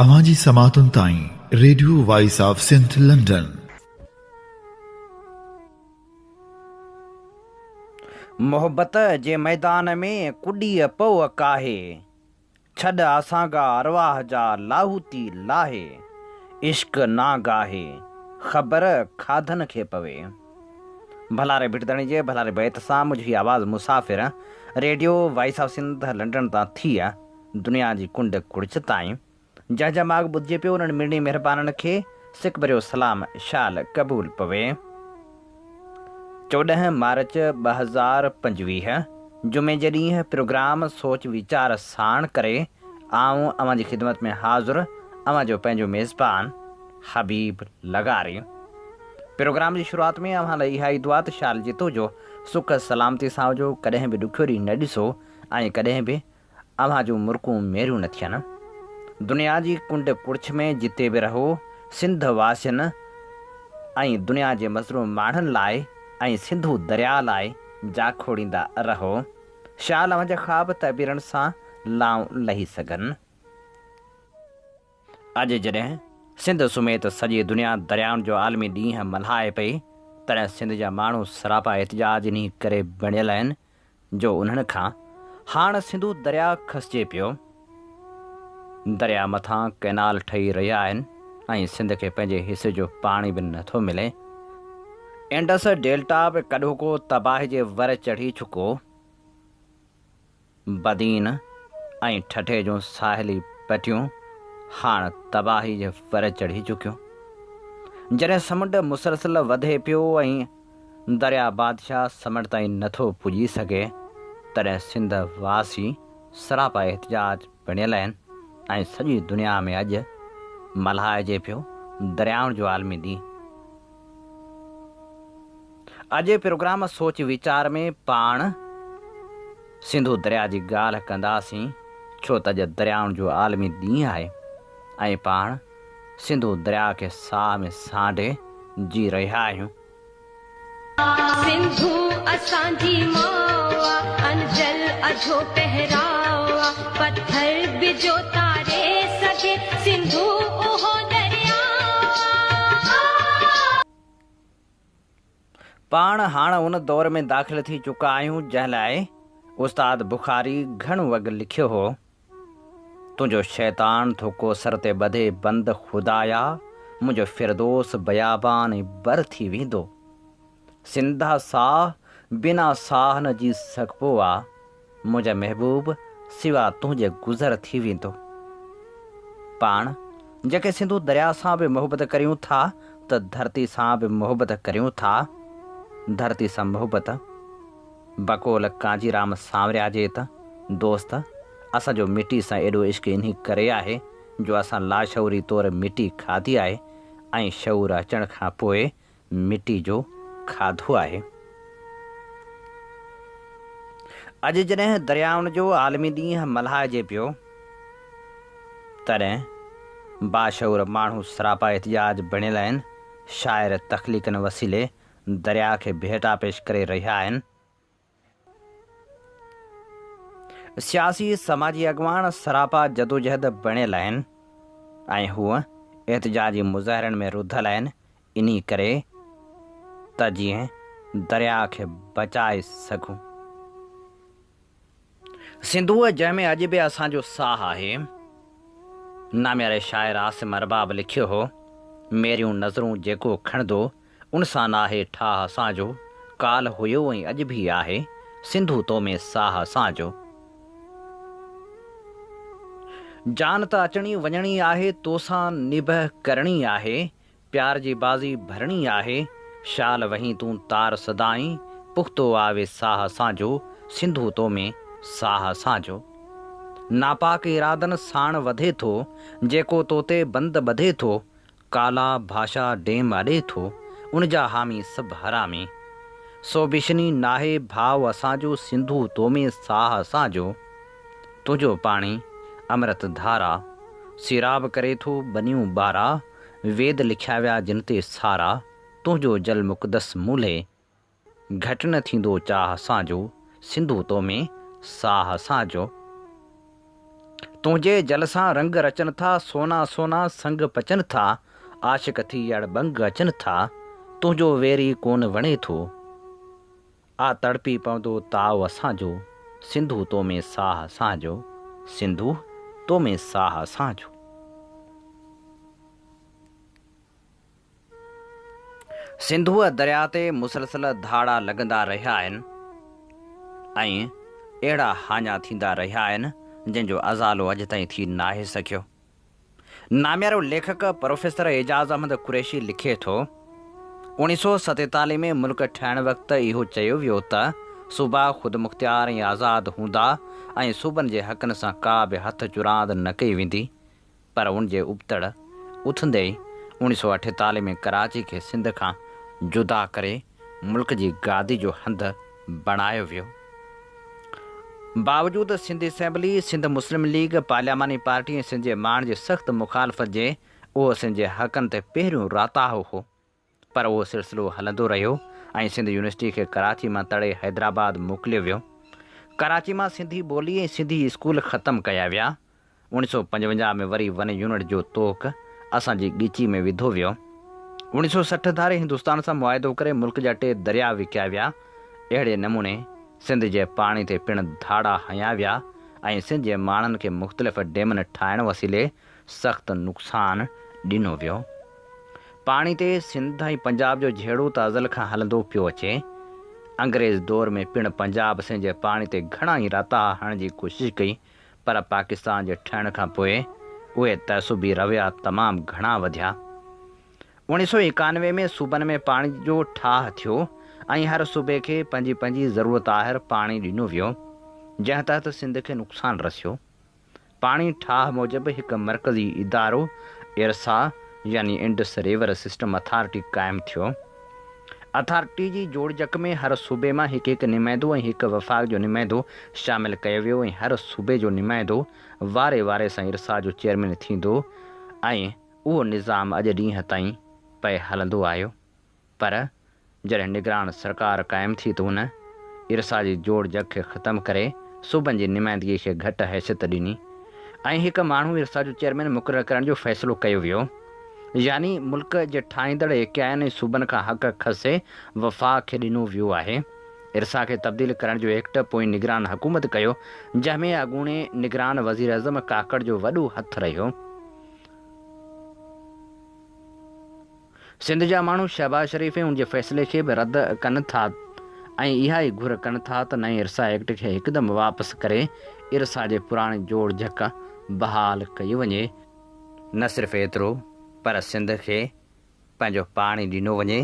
اوهان جي سماعتن تائين radio voice of Sindh London. محبت جي ميدان ۾ ڪڏيء پوء ڪاهي، ڇڏ آسانگا ارواح جا لاهوتي لاهي، عشق نانگ آهي، خبر کاڌن کي پوي. ڀلاري ڀٽ ڌڻي جي ڀلاري بيت سان منهنجي هي آواز مسافر radio voice of Sindh London تان ٿي دنيا جي ڪنڊ ڪڙڇ تائين جنهن جا ماڳ ٻڌجي پيو انهن مڙني مهربانن کي سڪ ڀريو سلام شال قبول پوي. 14 مارچ 2025 جمعي جي ڏينهن پروگرام سوچ ويچار ساڻ ڪري آئون اوهان جي خدمت ۾ حاضر اوهان جو پنهنجو ميزبان حبيب لغاري. پروگرام جي شروعات ۾ اوهان لاء اها ئي دعا ته شال جتو جو سک سلامتي سان هجو ڪڏهن به ڏکيو ڏينهن نه ڏسو ۽ ڪڏهن به اوهان جون مرڪون ميريون نه ٿين. دنيا جي ڪنڊ ڪڙڇ ۾ جتي به رهو، سنڌ واسين ۽ دنيا جي مظلوم ماڻهن لاء ۽ سنڌو درياء لاء جاکوڙيندا رهو. شال اوهان جا خواب تعبيرن سان لائون لهي سگهن. اڄ جڏهن سنڌ سميت سڄي دنيا دريائن جو عالمي ڏينهن ملهائي پئي، تڏهن سنڌ جا ماڻهو سراپا احتجاج انهي ڪري بڻيل آهن جو انهن کان هاڻ سنڌو درياء کسجي پيو. درياء مٿان ڪئنال ٺهي رهيا آهن ۽ سنڌ کي پنهنجي حصي جو پاڻي به نٿو ملي. انڊس ڊيلٽا به ڪڏهوڪو تباهي جي ور چڙهي چڪو. بدين ۽ ٺٽي جون ساحلي پٽيون هاڻ تباهي جي ور چڙهي چڪيون. جڏهن سمنڊ مسلسل وڌي پيو ۽ درياء بادشاهه سمنڊ تائين نٿو پڄي سگهي، تڏهن سنڌ واسي سراپا احتجاج بڻيل آهن ۽ سڄي دنيا ۾ اڄ ملهائجي پيو دريائن جو عالمي ڏينهن. اڄ پروگرام سوچ ويچار ۾ پاڻ سنڌو درياء جي ڳالهه ڪنداسين ڇو ته اڄ دريائن جو عالمي ڏينهن آهي ۽ پاڻ سنڌو درياء کي ساهه ۾ سانڍي جي رهيا آهيون. سنڌو اسان جي ماء آ، انجل اجهو پهراء آ، پٿر به جو تاري سگهي، سنڌو اهو درياء آ. پاڻ هاڻ ان دور ۾ داخل ٿي چڪا آهيون جنهن لاء استاد بخاري گهڻو اڳ لکيو هو. تنهنجو شيطان ٿو ڪوثر تي ٻڌي بند خدايا منهنجو فردوس بيابان ۽ بر ٿي ويندو. سنڌا ساهه بنا ساهه نه جي سگهبو آ منهنجا محبوب سوا تنهنجي گذر ٿي ويندو. پاڻ جيڪي سنڌو درياء سان به محبت ڪريون ٿا ته ڌرتي سان به محبت ڪريون ٿا. ڌرتي سان محبت. بقول ڪانجي رام سانوريا جي ته، دوست، اسان جو مٽي سان ايڏو عشق انهي ڪري آهي جو اسان لاشعوري طور مٽي کاڌي آهي ۽ شعور اچڻ کان پوء مٽي جو کاڌو آهي. اڄ جڏهن دريائن جو عالمي ڏينهن ملهائجي پيو، تڏهن باشعور ماڻهو سراپا احتجاج بڻيل آهن، شاعر تخليقن وسيلي درياء کي ڀيٽا پيش ڪري رهيا آهن. سياسي سماجي اڳواڻ سراپا جدوجهد بڻيل آهن ۽ هو احتجاجي مظاهرن ۾ رڌل آهن انهي ڪري ته جيئن درياء کي بچائي سگهون. سنڌوء جنهن ۾ اڄ به اسان جو ساهه آهي. نامياري شاعر عاصم ارباب لکيو هو، ميريون نظرون جيڪو کڻندو، ان سان ناهي ٺاهه اسان جو، ڪالهه هيو ۽ اڄ به آهي، سنڌو تو ۾ ساهه اسان جو. جان ته اچڻي وڃڻي آهي، توسان نبهه ڪرڻي آهي، پيار جي بازي ڀرڻي آهي، شال وهين تون تار سدائين، پختو آ ويساهه اسان جو، سنڌو تو ۾ ساهه اسان جو. ناپاڪ ارادن ساڻ وڌي ٿو، جيڪو تو تي بند ٻڌي ٿو، ڪالا ڀاشا ڊيم اڏي ٿو، ان جا حامي سڀ حرامي. سو بشني ناهي ڀاء اسان جو، سنڌو تو ۾ ساهه اسان جو. تنهنجو پاڻي امرت ڌارا، سيراب ڪري ٿو ٻنيون ٻارا، ويد لکيا ويا جن تي سارا، تنهنجو جل مقدس مولهي، گهٽ نه ٿيندو چاهه اسان جو، سنڌو تو ۾ ساهه اسان جو. تنهنجي جل سان رنگ رچن ٿا، سونا سونا سنگ پچن ٿا، عاشق ٿي اڙٻنگ اچن ٿا، تنهنجو ويري ڪونه وڻي ٿو. آ تڙپي پوندو تاء اسان جو، سنڌو تو ۾ ساهه اسان جو، سنڌو تو ۾ ساهه اسان جو. سنڌوء درياء تي مسلسل ڌاڙا لڳندا رهيا آهن ۽ اهڙا هاڃا ٿيندا رهيا آهن، جن جو ازالو اڄ تائين ٿي ناهي سگهيو. ناميارو ليکڪ پروفيسر اعجاز احمد قريشي لکي ٿو، 1947 ۾ ملڪ ٺهڻ وقت اهو چيو ويو ته صوبا خودمختيار ۽ آزاد هوندا ۽ صوبن جي حقن سان ڪا به هٿ چراند نه ڪئي ويندي، پر ان جي ابتڙ اٿندي ئي 1948 ۾ ڪراچي کي سنڌ کان جدا ڪري ملڪ جي گادي جو هنڌ بڻايو ويو. باوجود سنڌ اسيمبلي، سنڌ مسلم ليگ، پارلياماني پارٽي ۽ سنڌ جي ماڻهن جي سخت مخالفت جي اهو سنڌ جي حقن تي پهريون راتاهو هو. پر اهو سلسلو هلندو رهيو ۽ سنڌ يونيورسٽي کي ڪراچي مان تڙي حيدرآباد موڪليو ويو. ڪراچي مان سنڌي ٻولي ۽ سنڌي اسڪول ختم ڪيا ويا. 1955 ۾ وري ون يونٽ جو طوق اسان جي ڳچي ۾ وڌو ويو. 1960 ڌاري هندستان سان معاهدو ڪري ملڪ جا ٽي درياء وڪيا ويا. اهڙي نموني سنڌ جي پاڻي تي پڻ ڌاڙا هنيا ويا ۽ سنڌ جي ماڻهن کي مختلف ڊيمن ٺاهڻ وسيلي سخت نقصان ڏنو ويو. پاڻي تي سنڌ ۽ پنجاب جو جهيڙو ته ازل کان هلندو پيو اچي. انگريز دور ۾ پڻ پنجاب سنڌ جي پاڻي تي گهڻا ئي راتاها هڻڻ جي ڪوشش ڪئي پر پاڪستان جي ٺهڻ کان پوء اهي تعصبي رويا تمام گهڻا وڌيا. 1991 ۾ صوبن ۾ پاڻي جو ٺاهه ٿيو ۽ هر صوبي کي پنهنجي پنهنجي ضرورت آهر پاڻي ڏنو ويو، جنهن تحت سنڌ کي نقصان رسيو. پاڻي ٺاهه موجب هڪ مرڪزي ادارو ارسا يعني انڊس ريور سسٽم اٿارٽي قائم ٿيو. اٿارٽي جي جوڙجڪ ۾ هر صوبي مان هڪ هڪ نمائندو ۽ هڪ وفاق جو نمائندو شامل ڪيو ويو ۽ هر صوبي جو نمائندو واري واري سان ارسا جو چيئرمين ٿيندو ۽ اهو نظام اڄ ڏينهن تائين پئي هلندو آيو. پر جڏهن نگران سرڪار قائم ٿي ته ان ارسا جي جوڙجڪ کي ختم ڪري صوبن جي نمائندگي کي گهٽ حيثيت ڏني ۽ هڪ ماڻهو ارسا جو چيئرمين مقرر ڪرڻ جو فيصلو ڪيو ويو يعني ملڪ جي ٺاهيندڙ ايڪاين ۽ صوبن کان حق کسي وفاق کي ڏنو ويو آهي. ارسا کي تبديل ڪرڻ جو ايڪٽ پوئين نگران حڪومت ڪيو جنهن ۾ اڳوڻي نگران وزيراعظم ڪاڪڙ جو وڏو هٿ رهيو. سنڌ جا ماڻهو شهباز شريف ۽ ان جي فيصلي کي به رد ڪن ٿا ۽ اها ئي گهر ڪن ٿا ته نئين ارسا ايڪٽ کي هڪدم واپس ڪري ارسا جي پراڻي جوڙجڪ بحال ڪئي وڃي، نه صرف ايترو پر سنڌ کي پنهنجو پاڻي ڏنو وڃي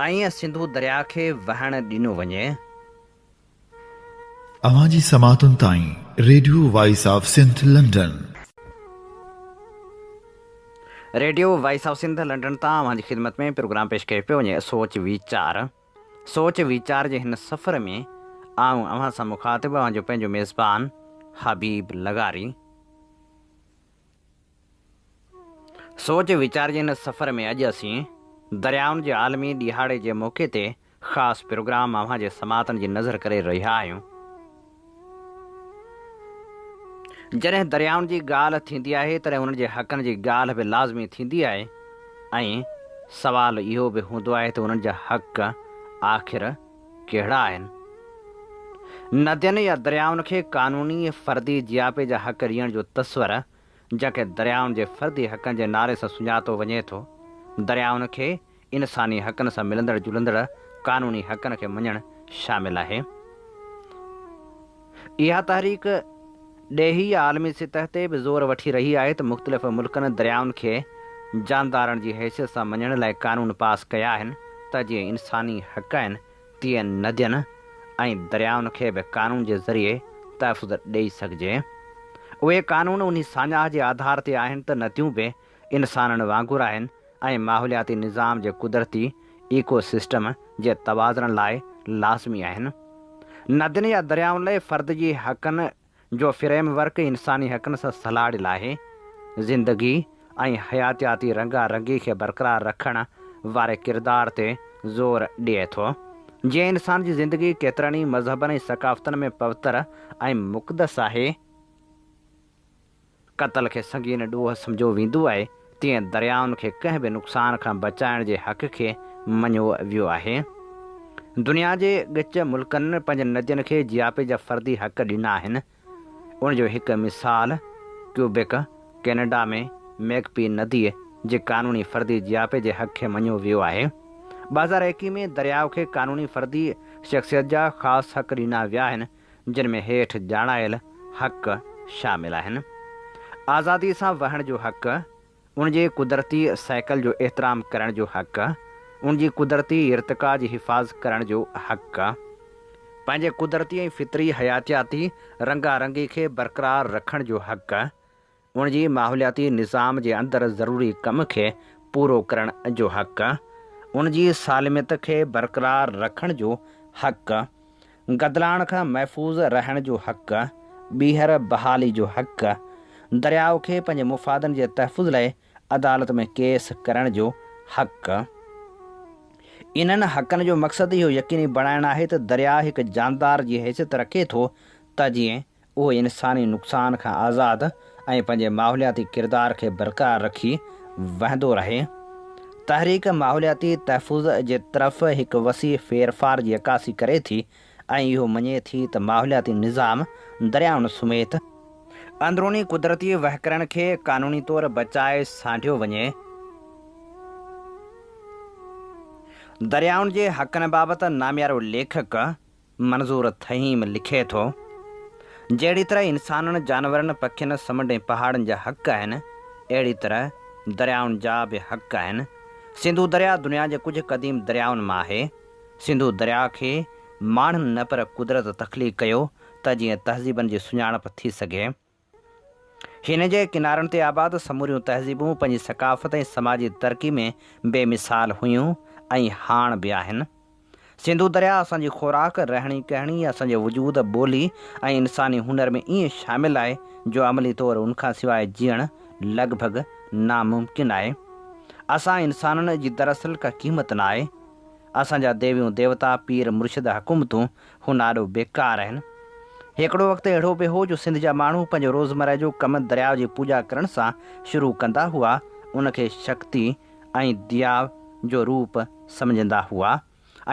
۽ سنڌو درياء کي وهڻ ڏنو وڃي. اوهان جي سماعتن تائين radio voice of Sindh London. Radio voice of Sindh London تان اوهان جي خدمت ۾ پروگرام پيش ڪيو پيو وڃي سوچ ويچار سوچ ويچار جي هن سفر ۾ آئون اوهان سان مخاطب اوهان جو پنهنجو ميزبان حبيب لغاري. سوچ ويچار جي هن سفر ۾ اڄ اسين دريائن جي عالمي ڏهاڙي جي موقعي تي خاص پروگرام اوهان جي سماعتن جي نذر ڪري رهيا آهيون. جڏهن دريائن جي ڳالهه ٿيندي آهي تڏهن انهن جي حقن جي ڳالهه به لازمي ٿيندي آهي ۽ سوال اهو به هوندو آهي ته انهن جا حق آخر ڪهڙا آهن؟ ندين يا دريائن کي قانوني فردي جياپي جا حق ڏيڻ جو تصور جنهن کي دريائن جي فردي حقن جي نالي سان سڃاتو وڃي ٿو، دريائن کي انساني حقن سان ملندڙ جلندڙ قانوني حقن کي مڃڻ شامل آهي. اها تحريڪ ڏيهي يا عالمي سطح تي به زور وٺي رهي آهي ته مختلف ملڪن دريائن کي جاندارن جي حيثيت سان مڃڻ لاء قانون پاس ڪيا آهن ته جيئن انساني حق آهن تيئن ندين ۽ دريائن کي به قانون جي ذريعي تحفظ ڏئي سگهجي. اهي قانون انهي ساڃاهه جي آڌار تي آهن ته نديون به انسانن وانگر آهن ۽ ماحولياتي نظام جي قدرتي ايڪو سسٽم جي توازن لاء لازمي آهن. ندين يا دريائن لاء فرد جي حقن جو فريم ورڪ انساني حقن سان سلهاڙيل آهي. زندگي ۽ حياتياتي رنگا رنگي کي برقرار رکڻ واري ڪردار تي زور ڏئي ٿو. جيئن انسان جي زندگي ڪيترن ئي مذهبن ۽ ثقافتن ۾ پوتر ۽ مقدس آهي. قتل کي سنگين ڏوهه سمجهيو ويندو آهي، تيئن دريائن کي ڪنهن به نقصان کان بچائڻ جي حق کي مڃيو ويو آهي. دنيا جي ڳچ ملڪن پنهنجن ندين کي جياپي جا فردي حق ڏنا آهن. ان جو هڪ مثال ڪيوبيڪ، ڪينيڊا ۾ ميگپي نديء جي قانوني فردي جياپي جي حق کي مڃيو ويو آهي. 2021 ۾ درياء کي قانوني فردي شخصيت جا خاص حق ڏنا ويا آهن، جن ۾ هيٺ ڄاڻايل حق شامل آهن، آزاديء سان وهڻ جو حق، ان جي قدرتي سائيڪل جو احترام ڪرڻ جو حق، ان جي قدرتي ارتقا جي حفاظ ڪرڻ جو حق، پنهنجي قدرتي ۽ فطري حياتياتي رنگا رنگي کي برقرار رکڻ جو حق، ان جي ماحولياتي نظام جي اندر ضروري ڪم کي پورو ڪرڻ جو حق، ان جي سالميت کي برقرار رکڻ جو حق، گدلاڻ کان محفوظ رهڻ جو حق، ٻيهر بحالي جو حق، درياء کي پنهنجي مفادن جي تحفظ لاء عدالت ۾ ڪيس ڪرڻ جو حق. انهن حقن جو مقصد اهو يقيني بڻائڻ آهي ته درياء هڪ جاندار جي حيثيت رکي ٿو ته جيئن اهو انساني نقصان کان آزاد ۽ پنهنجي ماحولياتي ڪردار کي برقرار رکي وهندو رهي. تحريڪ ماحولياتي تحفظ جي طرف هڪ وسيع ڦيرڦار جي عڪاسي ڪري ٿي ۽ اهو مڃي ٿي ته ماحولياتي نظام دريائن سميت اندروني قدرتي وهڪرن کي قانوني طور بچائي سانڍيو وڃي. دريائن جي حقن بابت ناميارو ليکڪ منظور ٿهيم لکي ٿو، جهڙي طرح انسانن، جانورن، پکين، سمنڊ ۽ پهاڙن جا حق آهن، اهڙي طرح دريائن جا به حق آهن. سنڌو درياء دنيا جي ڪجهه قديم دريائن مان آهي. سنڌو درياء کي ماڻهن نه پر قدرت تخليق ڪيو ته جيئن تهذيبن جي سڃاڻپ ٿي سگهي. هن جي ڪنارن تي آباد سموريون تهذيبون پنهنجي ثقافت ۽ سماجي ترقي ۾ بي مثال هيون ۽ هاڻ به آهن. سنڌو درياء اسان جي خوراڪ، رهڻي ڪهڻي، اسان جي وجود، ٻولي ۽ انساني هنر ۾ ائين شامل آهي جو عملي طور ان کان سواء جيئڻ لڳ ڀڳ ناممڪن آهي. اسان انسانن جي دراصل ڪا قيمت ناهي. اسان جا ديويون ديوتا، پير مرشد حڪومتون هن آڏو بيڪار آهن. هڪڙو وقت اهڙو به هو جو سنڌ جا ماڻهو پنهنجو روزمره جو ڪم درياء جي پوڄا ڪرڻ سان شروع ڪندا هئا، ان کي شڪتي ۽ ديا جو روپ سمجهندا هئا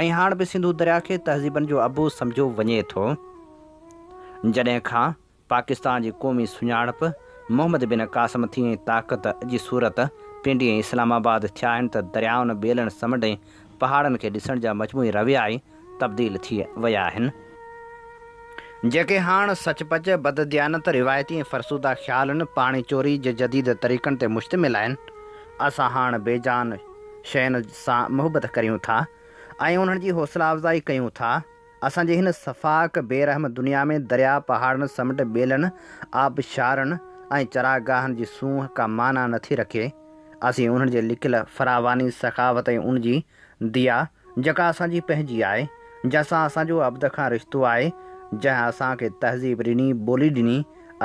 ۽ هاڻ به سنڌو درياء کي تهذيبن جو ابو سمجهيو وڃي ٿو. جڏهن کان پاڪستان جي قومي سڃاڻپ محمد بن قاسم ٿي ۽ طاقت جي صورت پنڊي ۽ اسلام آباد ٿيا آهن ته دريائن، ٻيلن، سمنڊ ۽ پهاڙن کي ڏسڻ جا مجموعي رويا ئي تبديل ٿي ويا آهن. جيڪي هاڻ سچ پچ بدديانت، روايتي ۽ فرسوده خيالن، پاڻي چوري جي جديد طريقن تي مشتمل آهن. اسان هاڻ بي جان شين سان محبت ڪريون ٿا ۽ انهن جي حوصلا افزائي ڪيون ٿا. اسان جي هن سفاڪ بي رحم دنيا ۾ درياء، پهاڙن، سمنڊ، ٻيلن، آبشارن ۽ چراگاهن جي سونهن ڪا معنيٰ نه ٿي رکي. اسين انهن جي لڪيل فراواني، سخاوت ۽ ان جي ديا، جيڪا اسان جي پنهنجي آهي، جنهن سان اسان جو ابد کان رشتو آهي، جنهن اسان کي تهذيب ڏني، ٻولي ڏني،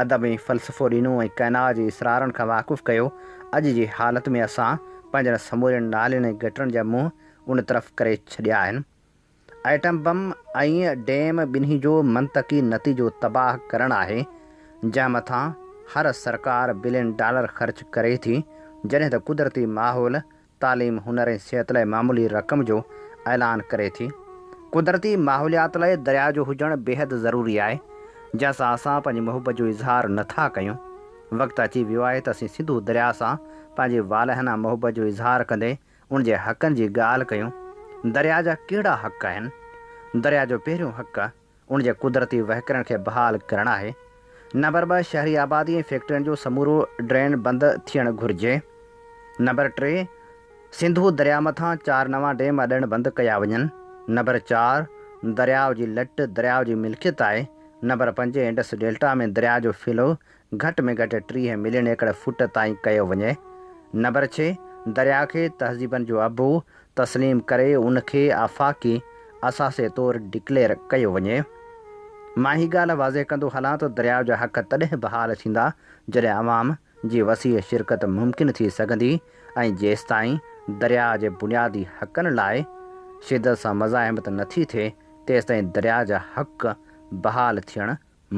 ادب ۽ فلسفو ڏنو ۽ ڪائنات جي اسرارن کان واقف ڪيو، اڄ جي حالت ۾ اسان پنهنجن سمورين نالين ۽ گٽرن جا منهن ان طرف ڪري ڇڏيا آهن. ائٽم بم ۽ ڊيم ٻنهي جو منطقي نتيجو تباهه ڪرڻ آهي، جنهن مٿان هر سرڪار بلين ڊالر خرچ ڪري ٿي، جڏهن ته قدرتي ماحول، تعليم، هنر ۽ صحت لاء معمولي رقم جو اعلان ڪري ٿي. قدرتي ماحوليات لاء درياء جو هجڻ بيحد ضروري آهي، جنهن سان اسان پنهنجي محبت جو اظهار نه ٿا ڪيون. وقت اچي ويو آهي ته اسين سنڌو درياء سان پنهنجي والهانه محبت جو اظهار ڪندي ان جي حقن جي ڳالهه ڪيون، درياء جا ڪهڙا حق آهن؟ درياء جو پهريون حق ان جي قدرتي وهڪرن کي بحال ڪرڻ آهي. نمبر ٻه شهري آبادي ۽ فيڪٽرين جو سمورو ڊرين بند ٿيڻ گهرجي. نمبر ٽي سنڌو درياء مٿان چار نوان ڊيم اڏڻ بند ڪيا وڃن. نمبر چار درياء جي لٽ درياء جي ملڪيت آهي. نمبر پنج انڊس ڊيلٽا ۾ درياء جو فلو گهٽ ۾ گهٽ 30 ملين ايڪڙ فوٽ تائين ڪيو وڃي. نمبر ڇهه، درياء کي تهذيبن جو ابو تسليم ڪري ان کي آفاقي اثاثي طور ڊڪليئر ڪيو وڃي. مان هي ڳالهه واضح ڪندو هلان ته درياء جا حق تڏهن بحال ٿيندا جڏهن عوام جي وسيع شرڪت ممڪن ٿي سگهندي ۽ جيستائين درياء جي بنيادي حقن لاء شدت سان مزاحمت نٿي ٿئي تيستائين درياء جا حق بحال ٿيڻ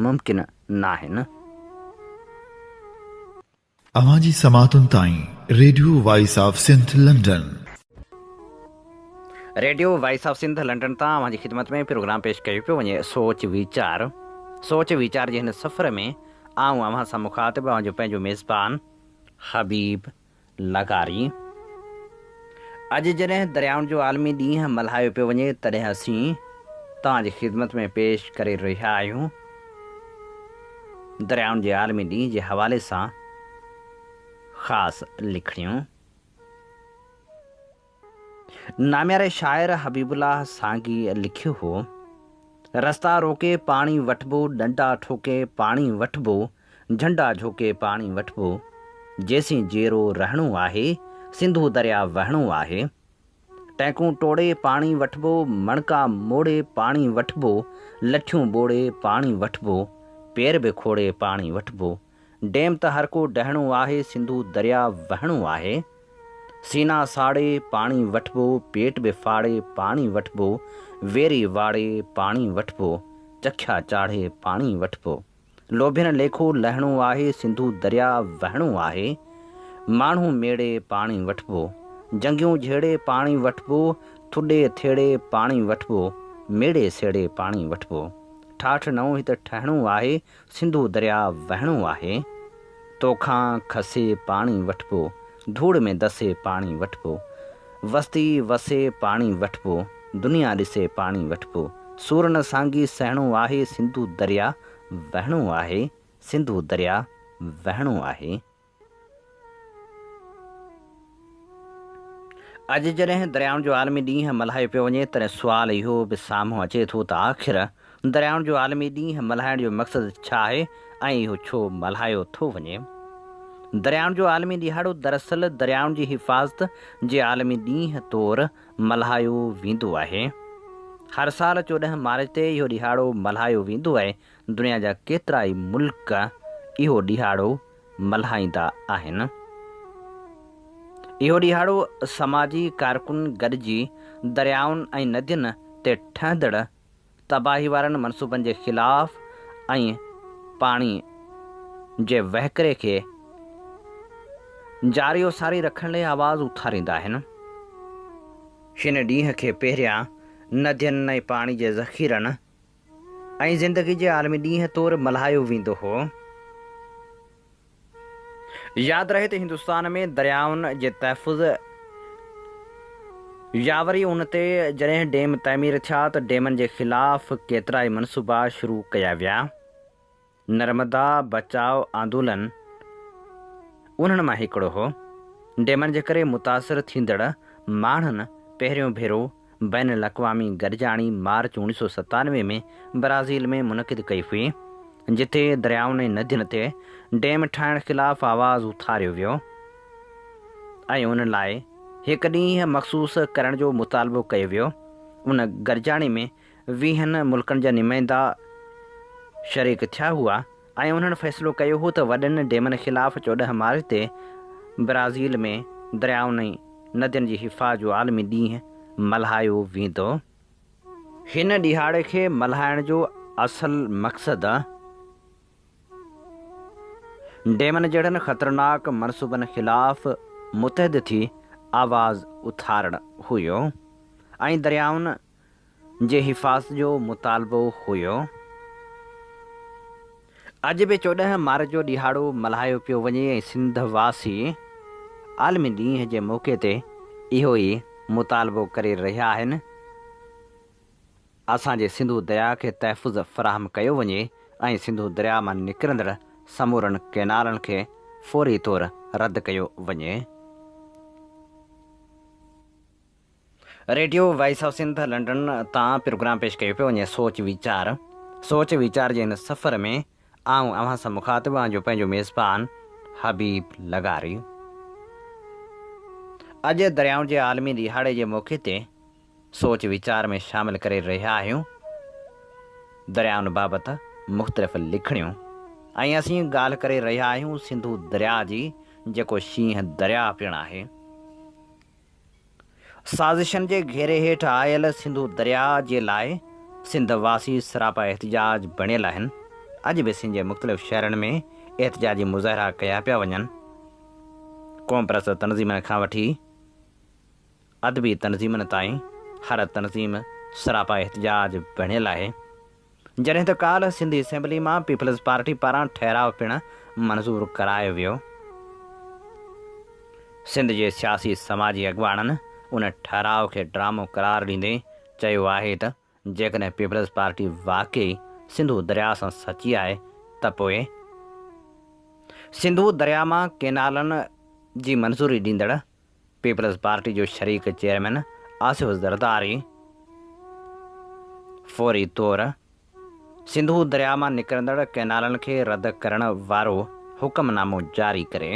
ممڪن ناهن. اوهان جي سماعتن تائين radio voice of Sindh London. Radio voice of Sindh London تان اوهان جي خدمت ۾ پروگرام پيش ڪيو پيو وڃي سوچ ويچار سوچ ويچار جي هن سفر ۾ آئون اوهان سان مخاطب اوهان جو پنهنجو ميزبان حبيب لغاري. اڄ جڏهن دريائن جو عالمي ڏينهن ملهايو پيو وڃي تڏهن اسين توهان جي خدمت ۾ پيش ڪري رهيا آهيون دريائن جي عالمي ڏينهن جي حوالي سان خاص لکڻيون. نامياري شاعر حبيب الله سانگي لکيو هو، رستا روڪي پاڻي وٺبو، ڏنڊا ٺوڪي پاڻي وٺبو، جهنڊا جهوڪي پاڻي وٺبو، جيسين جيئرو رهڻو آهي، سنڌو درياء وهڻو آهي. ٽينڪون ٽوڙي پاڻي وٺبو، مڻڪا موڙي پاڻي وٺبو، لٺيون ٻوڙي پاڻي وٺبو، پير به کوڙي پاڻي وٺبو، ڊيم ته هر ڪو ڊهڻو آهي، سنڌو درياء وهڻو آهي. سينا ساڙي پاڻي وٺبو، پيٽ به ڦاڙي پاڻي وٺبو، ويري واڙي پاڻي وٺبو، چکيا چاڙهي پاڻي وٺبو. لوڀين ليکو لهڻو آهي، سنڌو درياء وهڻو آهي. ماڻهو ميڙي پاڻي وٺبو، جنگيون جهيڙي پاڻي وٺبو، ٿڏي ٿيڙي پاڻي وٺبو، ميڙي سيڙي پاڻي وٺبو. ٺاٺ نئون هت ٺهڻو آهي، سنڌو درياء وهڻو آهي. توکان کسي پاڻي وٺبو، ڌوڙ ۾ دسي پاڻي وٺبو، وستي وسي پاڻي وٺبو، دنيا ڏسي پاڻي وٺبو، سور نه سانگي سهڻو آهي، سنڌو درياء وهڻو آهي، سنڌو درياء وهڻو آهي. اڄ جڏهن دريائن جو عالمي ڏينهن ملهايو پيو وڃي تڏهن سوال اهو به سامهون اچي ٿو ته آخر دريائن جو عالمي ڏينهن ملهائڻ جو مقصد ڇا آهي ۽ اهو ڇو ملهايو ٿو وڃي؟ دريائن جو عالمي ڏهاڙو دراصل دريائن جي حفاظت جي عالمي ڏينهن طور ملهايو ويندو آهي. هر سال 14 مارچ تي اهو ڏهاڙو ملهايو ويندو آهي. دنيا جا ڪيترائي ملڪ اهو ڏهاڙو ملهائيندا آهن. اهو ڏهاڙو سماجي ڪارڪن گڏجي دريائن ۽ ندين تي ٺهندڙ تباهي وارن منصوبن جي خلاف ۽ پاڻي جي وهڪري کي جاري و ساري رکڻ لئي آواز اٿاريندا آهن. هن ڏينهن کي پهريان ندين ۽ پاڻي جي ذخيرن ۽ زندگي جي عالمي ڏينهن طور ملهايو ويندو هو. ياد رهي ته هندستان ۾ دريائن جي تحفظ يا وري ان تي جڏهن ڊيم تعمير ٿيا ته ڊيمن جي خلاف ڪيترائي منصوبا شروع ڪيا ويا. نرمدا بچاء آندولن انهن مان هڪڙو هو. ڊيمن جي ڪري متاثر ٿيندڙ ماڻهن پهريون ڀيرو بين الاقوامي گڏجاڻي مارچ 1997 ۾ برازيل ۾ منعقد ڪئي هئي، جتي دريائن ۽ ندين تي ڊيم ٺاهڻ خلاف آواز اٿاريو ويو ۽ ان لاء هڪ ڏينهن مخصوص ڪرڻ جو مطالبو ڪيو ويو. ان گڏجاڻي ۾ ويهن ملڪن جا نمائندا شريڪ ٿيا هئا ۽ انهن فيصلو ڪيو هو ته وڏن ڊيمن خلاف 14 مارچ تي برازيل ۾ دريائن ۽ ندين جي حفاظت جو عالمي ڏينهن ملهايو ويندو. هن ڏهاڙي کي ملهائڻ جو اصل مقصد ڊيمن جهڙن خطرناڪ منصوبن خلاف متحد ٿي آواز اٿارڻ هيو ۽ دريائن جي حفاظت جو مطالبو هيو. اڄ به 14 مارچ جو ڏهاڙو ملهايو پيو وڃي ۽ سنڌ واسي عالمي ڏينهن جي موقعي تي اهو ئي مطالبو ڪري رهيا آهن اسان جي سنڌو درياء کي تحفظ فراهم ڪيو وڃي ۽ سنڌو درياء مان نڪرندڙ سمورن ڪئنالن کي فوري طور رد ڪيو وڃي. Radio voice of Sindh London تان پروگرام پيش ڪيو پيو وڃي سوچ ويچار سوچ ويچار جي هن سفر ۾ آئون اوهان سان مخاطب آهيان جو پنهنجو ميزبان حبيب لغاري اڄ دريائن جي عالمي ڏهاڙي جي موقعي تي سوچ ويچار ۾ شامل ڪري رهيا آهيون دريائن بابت مختلف لکڻيون ۽ اسين ڳالهه ڪري رهيا آهيون سنڌو درياء جي جيڪو شينهن درياء پڻ آهي. سازشن جي گهيري هيٺ آيل سنڌو درياء جي لاء سنڌ واسي سراپا احتجاج بڻيل آهن، اڄ به سنڌ جي مختلف شهرن ۾ احتجاجي مظاهرا ڪيا پيا وڃن. قومپرست تنظيمن کان وٺي ادبي تنظيمن تائين هر تنظيم سراپا احتجاج بڻيل آهي. جڏهن ته ڪالهه سنڌ اسيمبلي مان پيپلز پارٽي پاران ٺهراء پڻ منظور ڪرايو ويو. سنڌ جي سياسي سماجي اڳواڻن ان ٺهراء کي ڊرامو قرار ڏيندي چيو آهي ته جيڪڏهن پيپلز پارٽي واقعي سنڌو درياء سان سچي آهي ته پوء سنڌو درياء مان ڪينالن جي منظوري ڏيندڙ پيپلز پارٽي جو شريڪ چيئرمين آصف زرداري فوري طور سنڌو درياء مان نڪرندڙ ڪئنالن کي رد ڪرڻ وارو حڪم نامو جاري ڪري.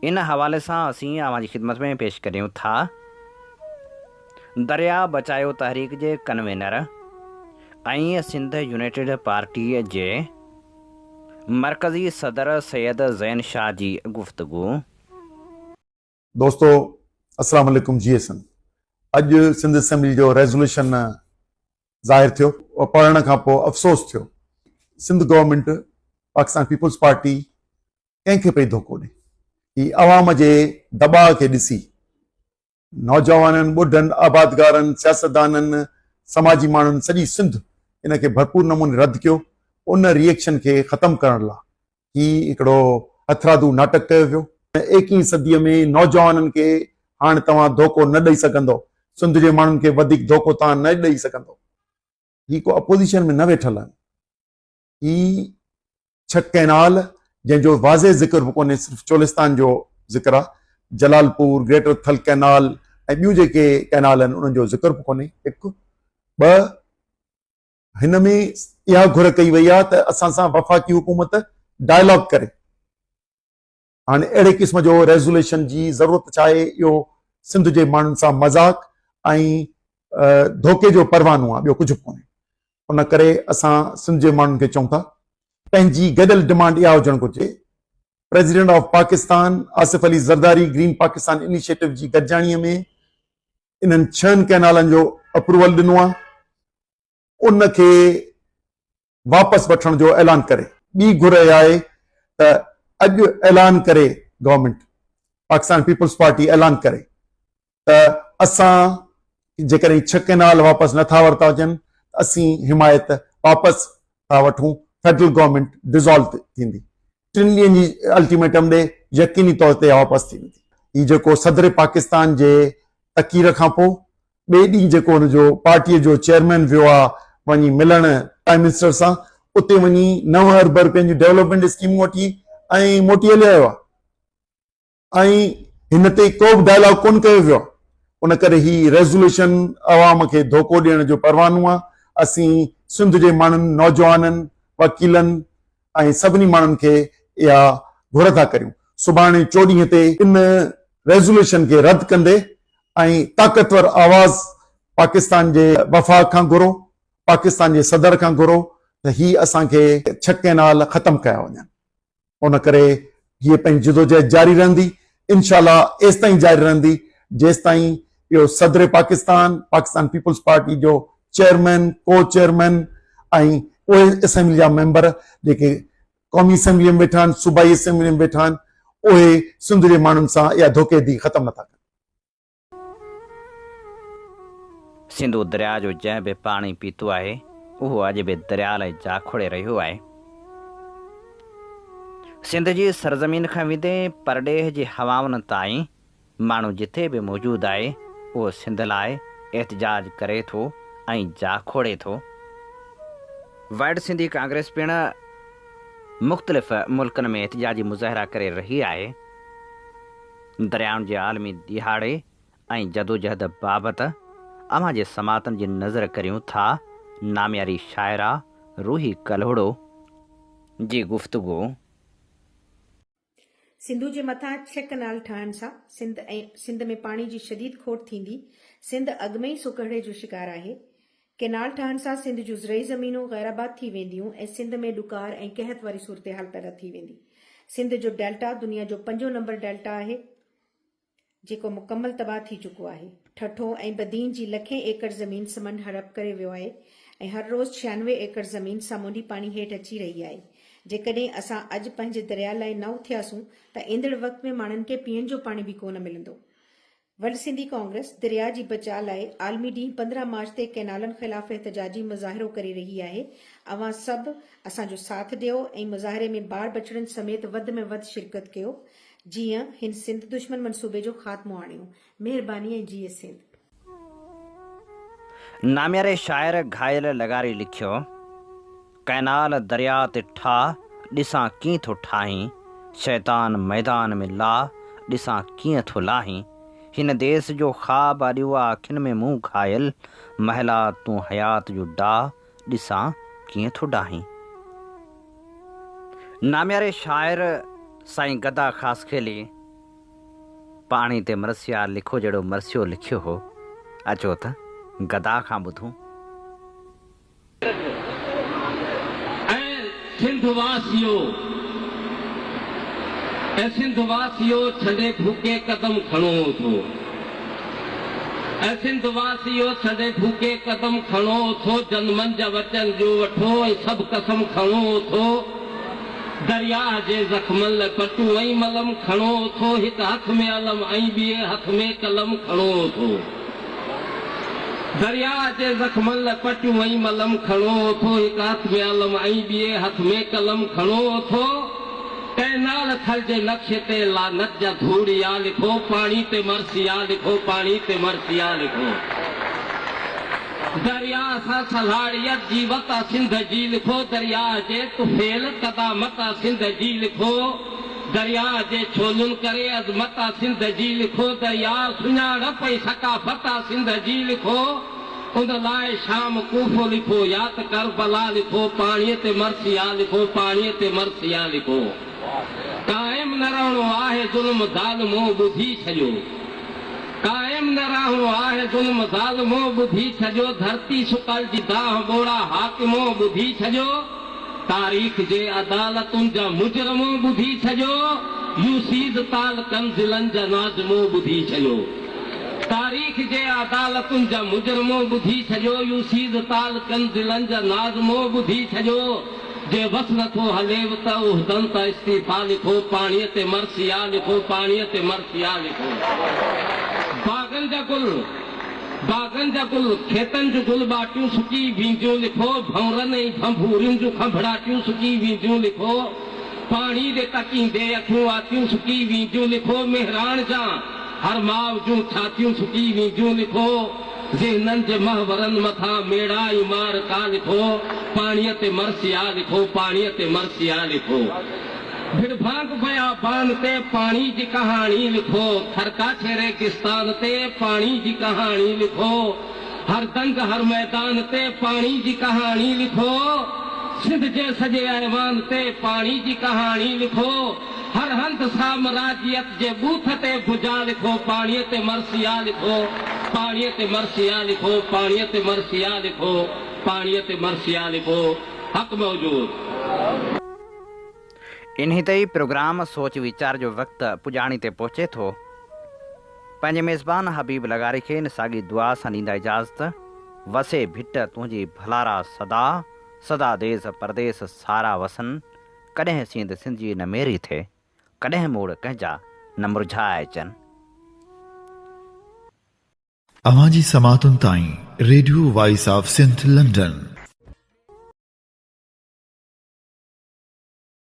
ان حوالي سان اسين اوهان جي خدمت ۾ پيش ڪريون ٿا درياء بچايو تحريڪ جي ڪنوينر ۽ سنڌ يونائيٽيڊ پارٽي جي مرڪزي صدر سيد زين شاهه جي گفتگو. دوستو السلام عليڪم جي سنڌ اڄ سنڌ اسيمبلي جو ريزوليشن ظاهر ٿيو پڙهڻ کان پوء افسوس ٿيو Sindh government Pakistan peoples party ڪنهن کي پئي ڌوڪو ڏي هي عوام جي دٻاء کي ڏسي نوجوانن، ٻڍن، آبادگارن، سياستدانن، سماجي ماڻهن سڄي سنڌ ان کي ڀرپور نموني رد ڪيو، ان ري ايڪشن کي ختم ڪرڻ لا هي هڪڙو هٿرادو ناٽڪ ڪيو ويو. ايڪيهين صديء ۾ نوجوانن کي هاڻ توهان ڌوڪو نه ڏئي سگهندؤ، سنڌ جي ماڻهن کي وڌيڪ ڌوڪو توهان نه ڏئي سگهندؤ. هي ڪو اپوزيشن ۾ نه ويٺل آهن. هي ڇهه ڪئنال جنهن جو واضح ذڪر به ڪونهي صرف چولستان جو ذڪر آهي، جلال پور، گريٽر ٿل ڪئنال ۽ ٻيون جيڪي ڪئنال آهن انهن جو ذڪر به ڪونهي. هڪ، ٻه هن ۾ اها گهر ڪئي وئي آهي ته اسان سان وفاقي حڪومت ڊائلاگ ڪري. هاڻي اهڙي قسم جو ريزوليشن جي ضرورت ڇا آهي؟ اهو سنڌ جي ماڻهن سان مذاق ۽ ڌوڪي جو پروانو آهي، ٻيو ڪجهه به ڪونهي. ان ڪري اسان سنڌ جي ماڻهن کي چئون ٿا پنهنجي گڏيل ڊمانڊ اها هجڻ گهرجي president of Pakistan Asif Ali Zardari green Pakistan initiative جي گڏجاڻي ۾ انهن ڇهن ڪئنالن جو اپروول ڏنو آهي ان کي واپس وٺڻ جو اعلان ڪري. ٻي گهر اها آهي ته اڄ اعلان ڪري گورنمينٽ پاڪستان پيپلز پارٽي اعلان ڪري ته اسان جيڪڏهن ڇهه ڪئنال واپس نه ٿا ورتا وڃن ته اسين حمايت واپس ٿا وٺون فيڊرل گورنمينٽ ڊزالو ٿيندي. ٽن ڏينهن جي الٽيميٽم ڏي يقيني طور تي اها واپس ٿي ويندي. هي جيڪو صدر پاڪستان جي تقرير کان پوء ٻئي ڏينهن جيڪو هن جو پارٽيء جو چيئرمين ويو آ وڃي ملڻ پرائيم منسٽر سان اتي وڃي نو ارب رپين جون ڊولپمينٽ اسڪيمون وٺي ۽ موٽي هلي آيو آ ۽ هن تي ڪو به ڊائلاگ ڪونه ڪيو ويو آ ان ڪري هي ريزوليوشن عوام کي ڌوڪو ڏيڻ جو پروانو آ اسين سنڌ جي ماڻهن نوجوانن وڪيلن ۽ سڀني ماڻهن کي اها گهر ٿا ڪريون سڀاڻي چوڏهين تي ان ريزوليوشن کي رد ڪندي ۽ طاقتور آواز پاڪستان جي وفاق کان گهرو، پاڪستان جي صدر کان گهرو ته هي اسان کي ڇهه ڪئنال ختم ڪيا وڃن. ان ڪري هيء پنهنجي جدوجهد جاري رهندي، انشاء الله ايستائين جاري رهندي جيستائين اهو صدر پاڪستان، پاڪستان پيپلز پارٽي جو چيئرمين، ڪو چيئرمين ۽ اهي اسيمبلي جا ميمبر جيڪي قومي اسيمبلي ۾ ويٺا آهن، صوبائي اسيمبلي ۾ ويٺا آهن، اهي سنڌ جي ماڻهن سان اها ڌوڪيدي ختم نٿا ڪن. سنڌو درياء جو جنهن به پاڻي پيتو آهي، اهو اڄ به درياء لاء جاکوڙي رهيو آهي. سنڌ جي سرزمين کان ويندي پرڏيهه جي هوائن تائين ماڻهو جٿي به موجود آهي، اهو سنڌ لاء احتجاج ڪري ٿو ۽ جاکوڙي ٿو. ورلڊ سنڌي ڪانگريس پڻ مختلف ملڪن ۾ احتجاجي مظاهرا ڪري رهي آهي. دريائن جي عالمي ڏهاڙي ۽ جدوجهد بابت اوهان جي سماعتن جي نظر ڪريون ٿا نامياري شاعره روحي ڪلهوڙو جي گفتگو. سنڌو جي مٿان ڇهه ڪئنال ٺاهڻ سان سنڌ ۽ سنڌ ۾ پاڻي جي شديد کوٽ ٿيندي، سنڌ اڳ ۾ ئي سڪرڙي جو شڪار آهي. ڪئنال ٺاهڻ سان سنڌ جون زرعي زمينون غيرآباد ٿي وينديون ۽ سنڌ ۾ ڏڪار ۽ قحط واري صورتحال پيدا ٿي ويندي. سنڌ جو ڊيلٽا دنيا جو پنجون نمبر ڊيلٽا آهي. جيڪو مڪمل تباهه ٿي چڪو آهي. ٺٽو ۽ بدين جي لکين ايڪڙ زمين سمنڊ هڙپ ڪري ويو آهي ۽ هر روز 96 ايڪڙ زمين سامونڊي پاڻي هيٺ اچي رهي آهي. جيڪڏهن اسان اڄ پنهنجي درياء لاء نه اٿياسون ته ايندڙ وقت ۾ ماڻهن کي پيئڻ جو پاڻي به ڪو نه ملندو. ورلڊ سنڌي ڪانگريس درياء جي بچاء لاء عالمي ڏينهن 15 مارچ تي ڪئنالن خلاف احتجاجي مظاهرو ڪري رهي آهي. اوهان سڀ اسان جو ساٿ ڏيو ۽ مظاهري ۾ ٻار ٻچڙن سميت وڌ ۾ وڌ شرڪت ڪيو جيئن هن سنڌ دشمن منصوبي جو خاتمو آڻيون. مهرباني ۽ جيئي سنڌ. نامياري شاعر گهايل لغاري لکيو، ڪئنال درياء تي ٺاهه، ڏسان ڪيئن ٿو ٺاهين، شيطان ميدان ۾ لاهه، ڏسان ڪيئن ٿو لاهين، هن ديس جو خواب آ ڏيئو آ اکين ۾ مون گهايل، محلات تون حيات جو ڊاهه، ڏسان ڪيئن ٿو ڊاهين. نامياري شاعر سائين گدا خاصخيلي پاڻي تي مرثيا لکو جهڙو مرثيو لکيو هو، اچو ته گدا کان ٻڌون. اي سنڌ واسيو! اي سنڌ واسيو! ڇڏي ڀوڪي قدم کڻو اٿو. اي سنڌ واسيو! ڇڏي ڀوڪي قدم کڻو اٿو. جنمن جا وچن جو وٺو ۽ سڀ قسم کڻو اٿو. درياهه جي زخمن لئه پٽون ۽ ملم کڻو اٿو. هڪ هٿ ۾ علم ۽ ٻئي هٿ ۾ قلم کڻو اٿو. درياء جي زخمن لئه پٽيون ۽ ملم کڻو اٿو هڪ هٿ ۾ علم ۽ ٻئي هٿ ۾ قلم کڻو اٿو ڪئنال ٿل جي نقشي تي لعنت جا ڌوڙيا لکو پاڻي تي مرثيا لکو پاڻي تي مرثيا لکو درياء سان سلهاڙيت جيوت آ سنڌ جي لکو درياء جي طفيل قدامت آ سنڌ جي لکو. درياء جي ڇولن ڪري عظمت آ سنڌ جي لکو درياء سڃاڻپ ۽ ثقافت آ سنڌ جي لکو ان لاء شام ڪوفو لکو يا ته ڪربلا لکو پاڻيء تي مرثيا لکو پاڻيء تي مرثيا لکو قائم نه رهڻو آهي ظلم ظالمو ٻڌي ڇڏيو قائم نه رهڻو آهي ظلم ظالمو ٻڌي ڇڏيو ڌرتي سڪل جي دانهن ٻوڙا حاڪمو ٻڌي ڇڏيو. تاريخ جي عدالتن جا مجرمو ٻڌي ڇڏيو، يو سيز تعلقن ضلعن جا ناظمو ٻڌي ڇڏيو. تاريخ جي عدالتن جا مجرمو ٻڌي ڇڏيو، يو سيز تعلقن ضلعن جا ناظمو ٻڌي ڇڏيو. جي وس نٿو هليو ته عهدن تان استعيفا لکو، پاڻيء تي مرثيا لکو، پاڻيء تي مرثيا لکو. باغن جا گل. باغن جا گل، کيتن جون گل ٻاٽيون سڪي وينديون لکو، ڀنورن ۽ ڀنڀورين جون کنڀڙاٽيون سڪي وينديون لکو، پاڻي ڏي تڪيندي اکيون آتيون سڪي وينديون لکو، مهراڻ جان هر ماء جون ڇاتيون سڪي وينديون لکو، ذهنن جي محورن مٿان ميڙا ۽ معرڪا لکو، پاڻيء تي مرثيا لکو، پاڻيء تي مرثيا لکو. ڀڙڀانگ بيابان تي پاڻي جي ڪهاڻي لکو ٿرڪاڇي ريگستان تي پاڻي جي ڪهاڻي لکو هر دنگ هر ميدان تي پاڻي جي ڪهاڻي لکو سنڌ جي سڄي ايوان تي پاڻي جي ڪهاڻي لکو هر هنڌ سامراجيت جي ٻوٿ تي بجا لکو پاڻي تي مرثيا لکو پاڻي تي مرثيا لکو پاڻي تي مرثيا لکو پاڻي تي مرثيا لکو حق موجود. انهي تي ئي پروگرام سوچ ويچار جو وقت پڄاڻي تي پهچي ٿو. پنهنجي ميزبان حبيب لغاري کي ان ساڳي دعا سان ڏيندا اجازت، وسي ڀٽ تنهنجي ڀلارا سدا، سدا ديس پرديس سارا وسن، ڪڏهن سينڌ سنڌجي نه ميري ٿئي، ڪڏهن موڙ ڪنهن جا نه مرجهائجن. اوهان جي سماعتن تائين radio voice of Sindh London.